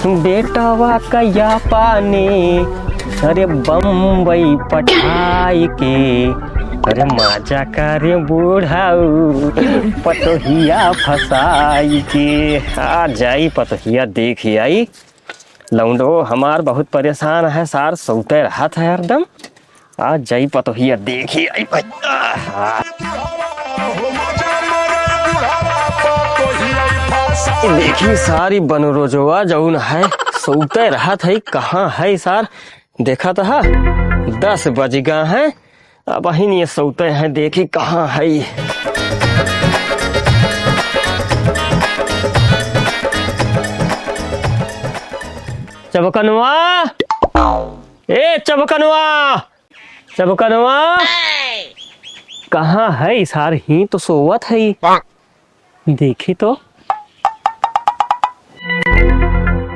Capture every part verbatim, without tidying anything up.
बेटवा कया पानी, अरे बम्बई पठाई के, अरे माजा करे बूढ़ाऊ, पतोहिया फसाई के। आ जाई पतोहिया, देखी आई। लौंडो हमार बहुत परेशान है सार, सौते रहत है हरदम। आ जाई पतोहिया, देखी आई भैया। देखी सारी बनरोजवा जौन है, सौते रहत है, कहाँ है सार? देखा तो है, दस बज गा है, अबहिन ये सौते हैं, देखी कहाँ है। चबकनवा, ए चबकनवा, चबकनवा, कहाँ है सार? ही तो सोवत है, देखी तो।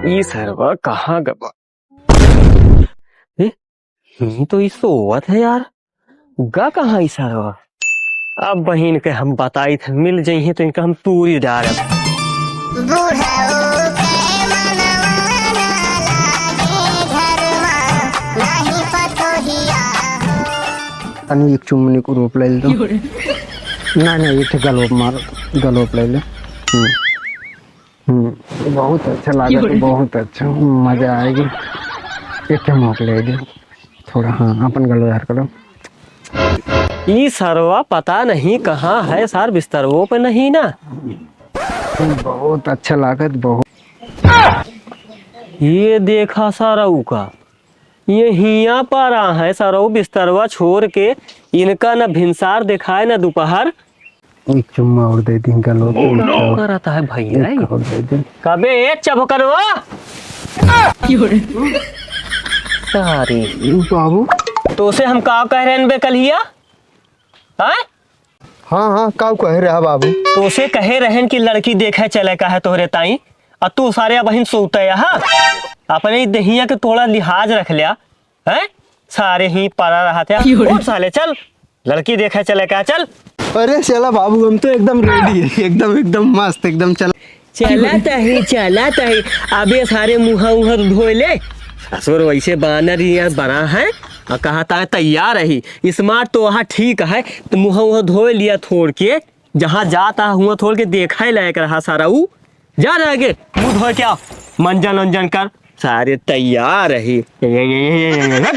ई सरवा कहाँ गवा? ए, ही तो ई सोवत है यार, गा कहाँ ई सरवा? अब बहिन के हम बताई थे, मिल जइहे तो इनका हम तूरी डारब। बुढ़ऊ के मनवा ना लागे घरवा, नाही पतोहिया हो। तनी एक चुम्मनी को रोप ले लो। ना, ना, ये तो गलोप मार, गलोप ले ले। हम्म। हम्म, बहुत अच्छा लागत, बहुत अच्छा, मजा आएगी। एक ठे मोक ले दे थोड़ा, हाँ, अपन गलो यार करो। ई सरवा पता नहीं कहाँ है सार, बिस्तरवो पे नहीं ना। बहुत अच्छा लागत, बहुत। ये देखा सारा उका, ये हियाँ पर आ है सरऊ बिस्तरवा छोड़ के, इनका न भिनसार दिखाए न दोपहर। एक चुम्मा और दे दी गलो पे, एक और। करता है भैया, एक और दे दी। कबे ए चबकनवा? सारे। बाबू। तोसे हम का कह रहे हैं बे कलिया? हैं? हाँ, हाँ, का कहे रहा बाबू? तोसे कहे रहन कि लड़की देखे चले का है तोहरे ताई, आ तू सारे अबहिन सोते हा। अपने ही देहिया के थोड़ा लिहाज रख लिया, हैं? सारे ही पड़ा रहा था। क्यों रे? उठ साले, चल, लड़की देखे चले का, चल। अरे चला बाबू, हम तो एकदम ready है, एकदम, एकदम मस्त, एकदम चला। चलत ही, चलत ही। अबे सारे मुँह उहा धोए ले। ससुर वैसे बानर ही यार बड़ा है, और कहता है तैयार ही। Smart तो वहाँ ठीक है, तो मुँह उहा धोए लिया थोड़ के, जहाँ जाता हुआ थोड़ के देखा ही लायक रहा सारा ऊ। जा रह गे, मुँह धोए क्या, मंजन उंजन कर, सारे तैयार ही।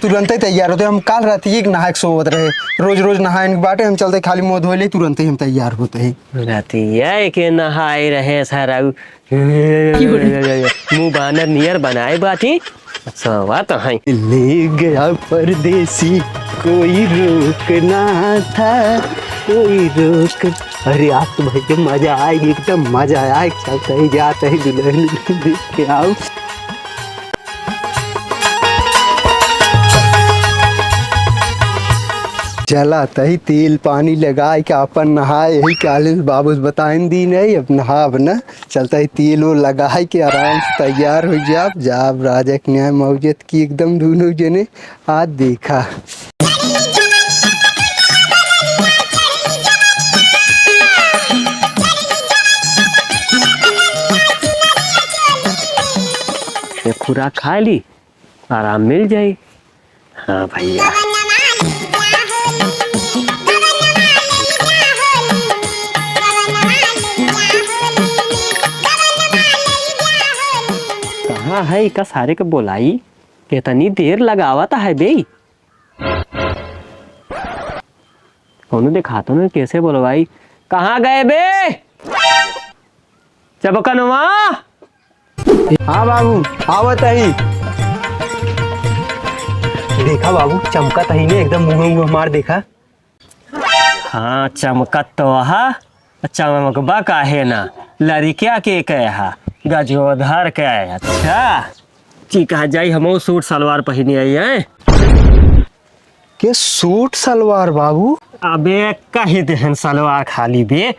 तुरंते तैयार होते, हम काल रात ही नहाए के सोवत रहे, रोज रोज नहाए के बाटे, हम चलते खाली मुँह धोए ले, तुरंते ही हम तैयार होते हैं। रातिया के नहाए रहे सारा ऊ। मुँह बानर नियर बनाए बाटी, सवा तो है। ले गया परदेसी, कोई रोक ना था, कोई रोक। अरे आज तो भाई के मजा आएगी, एकदम मजा आएगी। चलते ही जाते ही दुल्हन देख के आओ। चला तही तेल पानी लगाए के अपन नहाए, यही काले बाबू बताइन दी नहीं, अब नहाब ना। चलता ही तेल उल लगाए के आराम से तैयार हो जाब, जाब राजा के न्याय मौजत की एकदम दोनों जने। आज देखा। ये खुराक खा ली, आराम मिल जाई। हाँ भैया। कहाँ है इका सारे के बोलाई? कितनी देर लगावत है बे? कौनो देखातो न, कैसे बोलवाई? कहाँ गए बे? चबकनवा? हाँ बाबू, आवत ही। देखा बाबू, चमकत ही ने एकदम मुँह मुँह मार देखा। हाँ, चमकत तो हा, चमकबा काहे ना? लड़किया के कहे हा, गजोधर के। अच्छा, ठीक है, जाई हमहू सूट सलवार पहिने आई हैं। के सूट सलवार बाबू? अबे कही देहन सलवार खाली बे।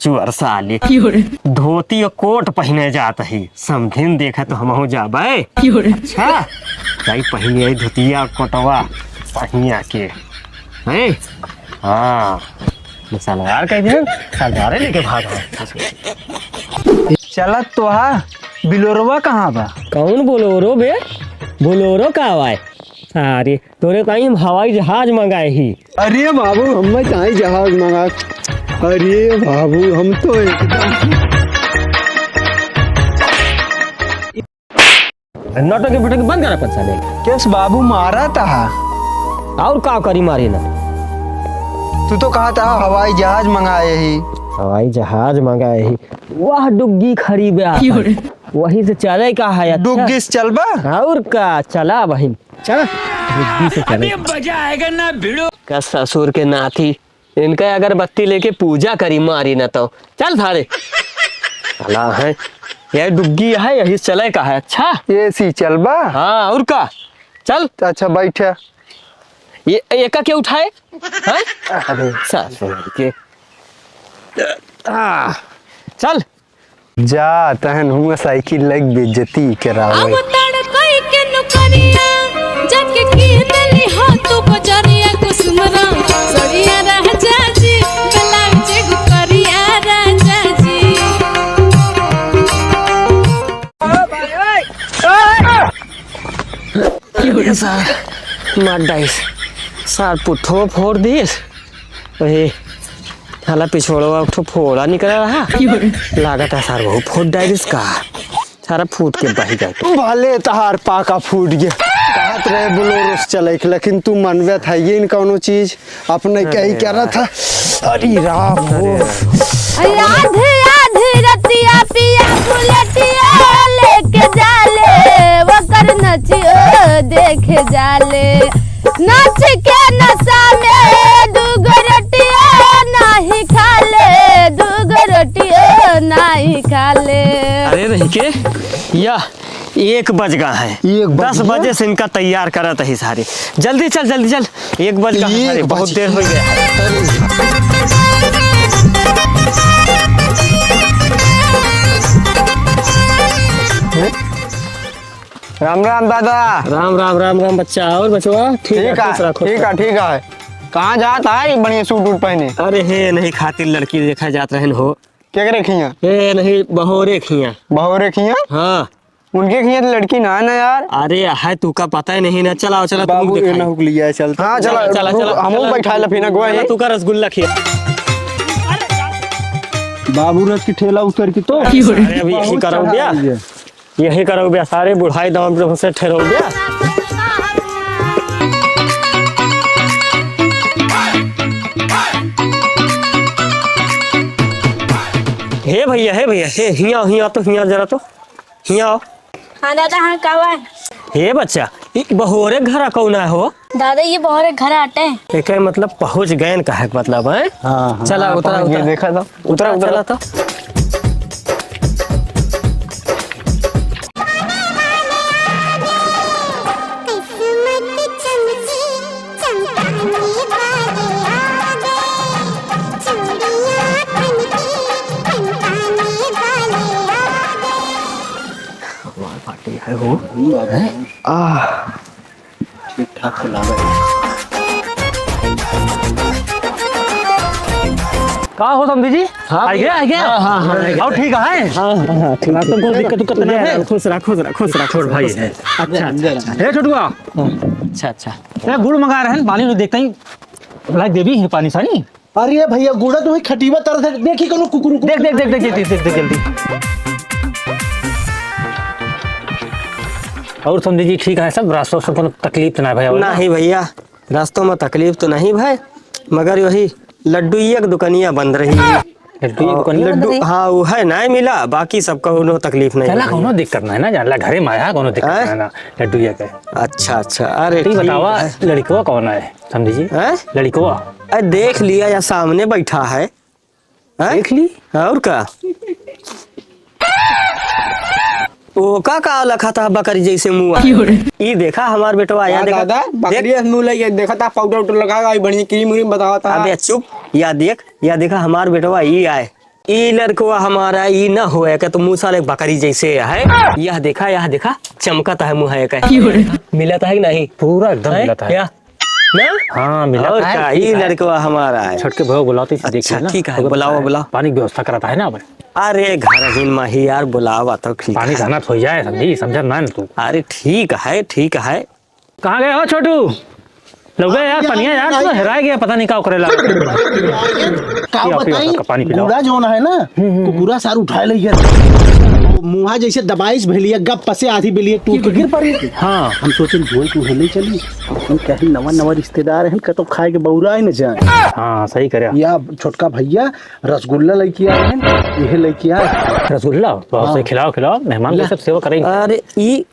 चुअर साले। क्यों रे? धोती और कोट पहिने जात ही, समधिन देखे तो हमहू जाबे। क्यों रे? अच्छा, जाई पहिने आई धोतिया कोटवा पहिया के, हैं? हाँ, ये सलवार कह दे, सलवारे लेके भाग रहा। चलत तो हा, बिलोरवा कहाँ बा? कौन बोलोरो बे? बोलोरो का आवाय? अरे, तोरे ताई हम हवाई जहाज मंगाए ही। अरे बाबू, हमें ताई जहाज मंगा। अरे बाबू, हम तो एकदम नौटंकी फुटंकी बंद कर अपन साले। केस बाबू मारा था। और का करी मारे ना? तू तो कहा था हवाई जहाज मंगाए ही। हवाई जहाज मंगाए ही। वाह डुग्गी खड़ी बे आपन। वही से चले का है, अच्छा। डुग्गी से चलबा? और का, चला बहिन, चला। डुग्गी से चले। अभी मजा आएगा ना भिड़ो। का ससुर के नाती, इनका अगरबत्ती लेके पूजा करी मारी ना तो। चल सारे। चला है, ये डुग्गी है, यही से चले का है, अच्छा। ये सी चलबा? हाँ, और का, चल। अच्छा, बैठा। ये एका के उठाए? हैं? अरे। ससुर के। आ, चल। जा, तहन हुआ साइकिल लग बेइज्जती करावे। अब तड़कई के नौकरिया, जाके कीन ली हो तू बजरिया कुसुमरा, सड़िया राजा जी, ब्लाउज एगो करिया राजा जी। ये सार मार डाइस, सार पुट्ठो फोड़ दिस। वही साला पिछोड़वा एक ठो फोड़ा निकला रहा। लागत है सार वहू फोड़ डाइस का। सारा फूट के बह गया। भले तहार पाका फूट गया। कहत रहे बोलोरो से चले के, लेकिन तू मनवे था ये न कौनो चीज। अपने कही अरे क्या रहा यार। था? अरे राम हो। अरे यार। आधी आधी रतिया पिया बुलेटिया लेके जाले, ओकर नचियो देखे जाले। नाच के नशा में दूगो रोटियो नाही खाले, दूगो रोटियो नाही खाले। अरे रही के, या एक बज गा है। एक बज दस गया? बजे से इनका तैयार करत ही सारे। जल्दी चल, जल्दी चल। एक बज गा है एक सारे, बहुत बज देर हो गया है। राम राम दादा। राम राम, राम राम बच्चा। और बचवा, ठीक है, ठीक है, खुश रहो, खुश ठीक रहो। है, ठीक है। कहाँ जात है ये बढ़िया सूट वूट पहने? अरे हे नहीं खातिर लड़की देखा जात रहन हो। केकरे खिया? हे नहीं, बहोरे खिया। बहोरे खिया? हाँ। उनके खिया तो लड़की ना है ना यार। अरे है, तू का पता ही नहीं ना। चलाओ, चला, बाबू, तुम ये दिखाई। ना हुक लिया है, चल। हाँ, चला, चला, चला, चला, हमहू चला। बैठा ले फिर ना गोवा चला, ही। तू का रसगुल्ला खिया। बाबू रथ की ठेला उतर की तो। अरे अभी यही बहुत करो चढ़ा भैया। हुई है। यही करो भैया, सारे बुढ़ाई दाम पे से ठहरो भैया। हे भैया, हे भैया, हे हिया, हिया तो, हिया जरा तो। हियाँ आओ। हाँ दादा, हाँ, का बा? हे बच्चा, ई बहोरे घरा कौन है हो? दादा, ये बहोरे घर आटे। एकर मतलब पहुँच गए न, कहे के मतलब है? हाँ, हाँ। चला, हाँ, उतरा, पहुँच गए, उतरा। देखा था। उतरा, उतरा, उतरा। उतरा। चमकाने वाले आ गए, चूड़ियाँ खनकी खनकाने वाले आ गए। हमार पार्टी है हो। हैं? आह। ठीक ठाक से लागल। का हो समधी जी? हाँ, आ गया, आ गया? हाँ, हाँ, हाँ, आ गया। और ठीक है? हाँ, हाँ, हाँ, ठीक, रास्ता ठीक। कोई दिक्कत उक्कत ना है? खुश रह, खुश रह, खुश रह, छोट भाई है। अच्छा, अच्छा, अच्छा। हे छोटुआ। हाँ। अच्छा, अच्छा। ए, गुड़ मंगा रहे हैं, पानी में देखते ही, लाई देवी है पानी सानी। अरे भैया, गुड़ा तो वही खटीवा तरह से, देखी कोनो कुकुर उकुर। देख, देख, देख, देख, देख, देख, देख, जल्दी। और समधी जी, ठीक है सब? रास्तों से कोनो तकलीफ तो ना है भैया? नहीं भैया, रास्तों में तकलीफ तो नहीं भाई, मगर वही लड्डू एक दुकानिया बंद रही है। लड्डू एक और दुकानिया बंद लड्डू, रही? हाँ, वो है, नहीं मिला, बाकी सब कौनो तकलीफ नहीं चला, है। कौनो दिक्कत नहीं ना, जानला घरे में आया, कौनो दिक्कत हैं? नहीं ना, लड्डू ये के। अच्छा, अच्छा, अरे, तो ये ठीक बतावा, है। लड़कवा कौन है, समधी जी? हैं? लड़कवा? अरे, देख लिया, या सामने बैठा है। हैं? देख ली? और का? ओका का लखा था बकरी जैसे मुँह? क्यों रे? ई देखा हमार बेटवा, या हाँ देखा, दादा, देख। बकरी जैसे मुँह लगे, देखा था पाउडर उडर लगा, आई बढ़िया क्रीम व्रीम बतावा था। अबे चुप, या देख, या देखा हमार बेटवा, ई आए। ई लड़कवा हमारा, ई न होए के तो मुँह साले बकरी जैसे है। यह देखा, यह देखा, चमकत है मुँह है के। क्यों रे? मिलत है कि नहीं? पूरा एकदम हैं? मिलत है। या? ना? हाँ, मिला और है, का, ठीक ई है। लड़कवा हमारा है। छोटके भैया बुलाते से देख अच्छा, लेना। ठीक है, अगर बुलाओ, बुलाओ। पानी की व्यवस्था कराता है ना अब। अरे, घरहिन मा ही यार, बुलावा तो ठीक पानी है। जाना तो हो जाए, समझी, समझत ना न तू। अरे, ठीक है, ठीक है। कहाँ गए हो छोटू? लउगे यार, पनिया यार, तू हेराय गया, पता नहीं का करे ला। का पियो, पियो, बताई, पियो, पानी पिलाओ। बूढ़ा जौन है ना, हम्म, हम्म, कुकुरा सार उठाए लइया। मुँहा जैसे दबाइस भेलिया, गप पसे आधी बेलिया टूट के गिर पड़ी। हाँ। हम सोचेन, "जोई तू हेले चली।" हम कहे, "नवा नवा रिश्तेदार हैं, कतो खाए के बउराए न जाए।" हाँ, सही करे। या छोटका भैया रसगुल्ला लइके आए हैं, इहे लइके आए। रसगुल्ला? बहुत हाँ। सही, खिलाओ, खिलाओ, मेहमान के ले। सब सेवा करेंगे। अरे, ई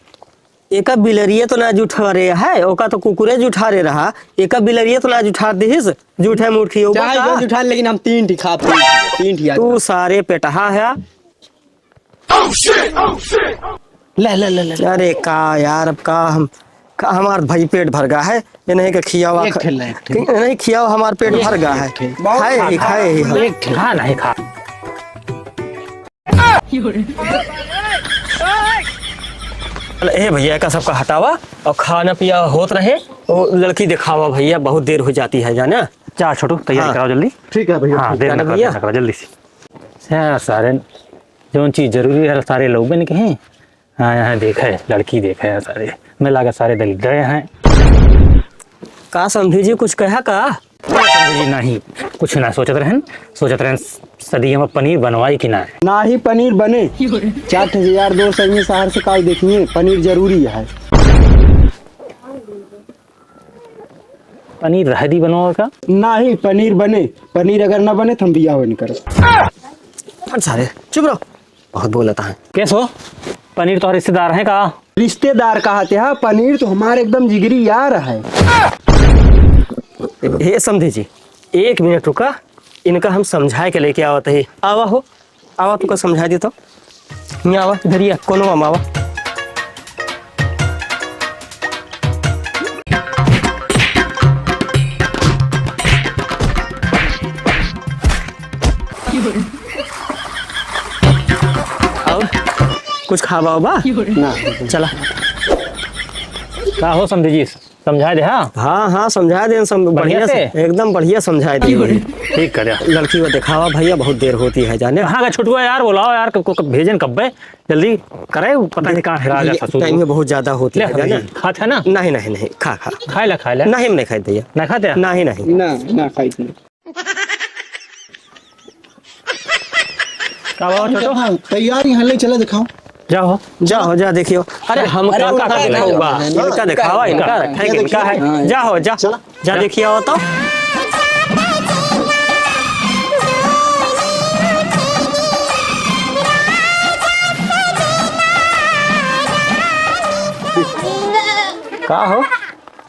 एका बिलरिया तो ना जुठारे है, ओका तो कुकुरे जुठारे रहा, एका बिलरिया तो ना जुठार दिहिस, जूठे मूठ खियो चाहे का? जो जुठार, लेकिन हम तीन ठी खाब, तीन ठी, तीन ठी आज। तू सारे पेटहा है। ले, ले, ले, ले। अरे का यार, अब का हम, का हमार भाई पेट भर गा है, ये नहीं का खियावा एक ख-, ठे ले, एक ठे। नहीं खियावा, हमार पेट एक भर गा ठे, है। एक ठे। बहुत खाए खा, ही, खा, खाए ही हम। एक ठे। खा नहीं खा। ए भैया, एका सबका हटावा और खाना पिया होत रहे, वो लड़की दिखावा भैया, बहुत देर हो जाती है जाना। जा छोटू, तैयारी हाँ। कराओ जल्दी। ठीक है भैया। हाँ, देर जाना मत करो, भैया। देर मत करो, जल्दी से। हाँ, सारे जौन चीज जरूरी है, सारे लोगन के हैं। हाँ, यहाँ देखे, लड़की देखे हैं सारे। मैं लागा सारे दलिद्र हैं। का समधी जी, कुछ कहा का? समधी जी, नहीं, कुछ ना सोचत रहन, सोचत रहन सदिया में पनीर बनवाई कि ना। ना ही पनीर बने। चार ठे यार दोस्त आइए शहर से, काल देखिए, पनीर जरूरी है। पनीर रह दी बनवा का? ना ही पनीर बने, पनीर अगर ना बने तो हम बियाह नहीं करब। हट सारे, चुप रहो। बहुत बोलत है। कैस हो? पनीर तो रिश्तेदार हैं का? रिश्तेदार कहा थे, हाँ, पनीर तो हमारे एकदम जिगरी यार है। हे समधी जी, एक मिनट रुका, इनका हम समझाए के लेके आवत ही। आवा हो, आवा, तुका समझाए दी तो। यहाँ आवा, इधर ही आ, कोनो में आवा। और कुछ खावा बा? ना। चला। का हो समधी जी, समझाए दे, हाँ? हाँ, हाँ, समझाए दे, सम-, बढ़िया बढ़िया से? से, एकदम बढ़िया समझाए दे। ठीक करे। लड़की को दिखावा भैया, बहुत देर होती है जाने। कहाँ का छोटुआ यार, बुलाओ यार, क-, क-, भेजन कब्बे, जल्दी करे, पता नहीं कहाँ हेरा जा ये ससुर। टाइम में बहुत ज्यादा होती ले, है जाने। खात है ना? नहीं, नहीं, नहीं, खा, खा। खाए ला, खाए ला। नहीं, हम नहीं खाए भैया। नहीं खाते? नहीं, नहीं। ना, ना खाई थी। का बाबा छोटो? हाँ, तैयार यहाँ ले चला दिखाओ। जाओ, जाओ, जा देखियो। अरे, हम अरे, का उनका के दिखाओ। दिखाओ बा? इनका दिखावा, इनका रखे, ये इनका देखिए। है। हाँ, जाओ, जा। चला। जा देखियो तो। का हो?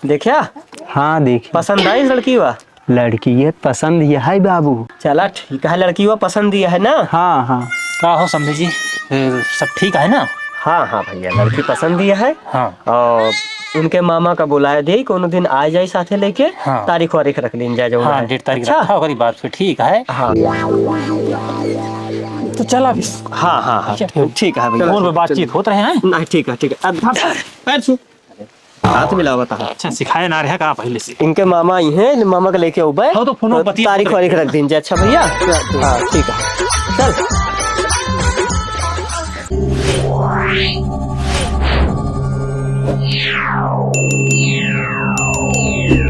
देखा? हाँ, देखी। पसंद आई लड़की बा? लड़की ये पसंद ये है बाबू। चला ठीक है, लड़की वो पसंद ये है ना? हाँ, हाँ। का हो समधी जी, ए, सब ठीक है ना? हाँ, हाँ भैया, लड़की पसंद ये है। हाँ। और उनके मामा का बुलाए दे, कोनो दिन आ जाए साथे लेके, हाँ। तारीख वारीख रख लीन जाए जो हाँ, है। डेट तारीख अच्छा? रखा, ओकरी बाद फिर ठीक है। हाँ। तो चला अभी। हाँ, हाँ, हाँ। ठीक है। ठीक है भैया। फोन पे बातचीत होत रहे हैं। नहीं, ठीक है, ठीक है। अब पैर छू। हाथ मिलावा था। अच्छा, सिखाए ना रहे का पहले से? इनके मामा आई हैं, मामा के लेके उबे। हाँ, तो फोन तो बतिया तारीख वारीख रख दीन जे, अच्छा भैया? हाँ, ठीक है। चल।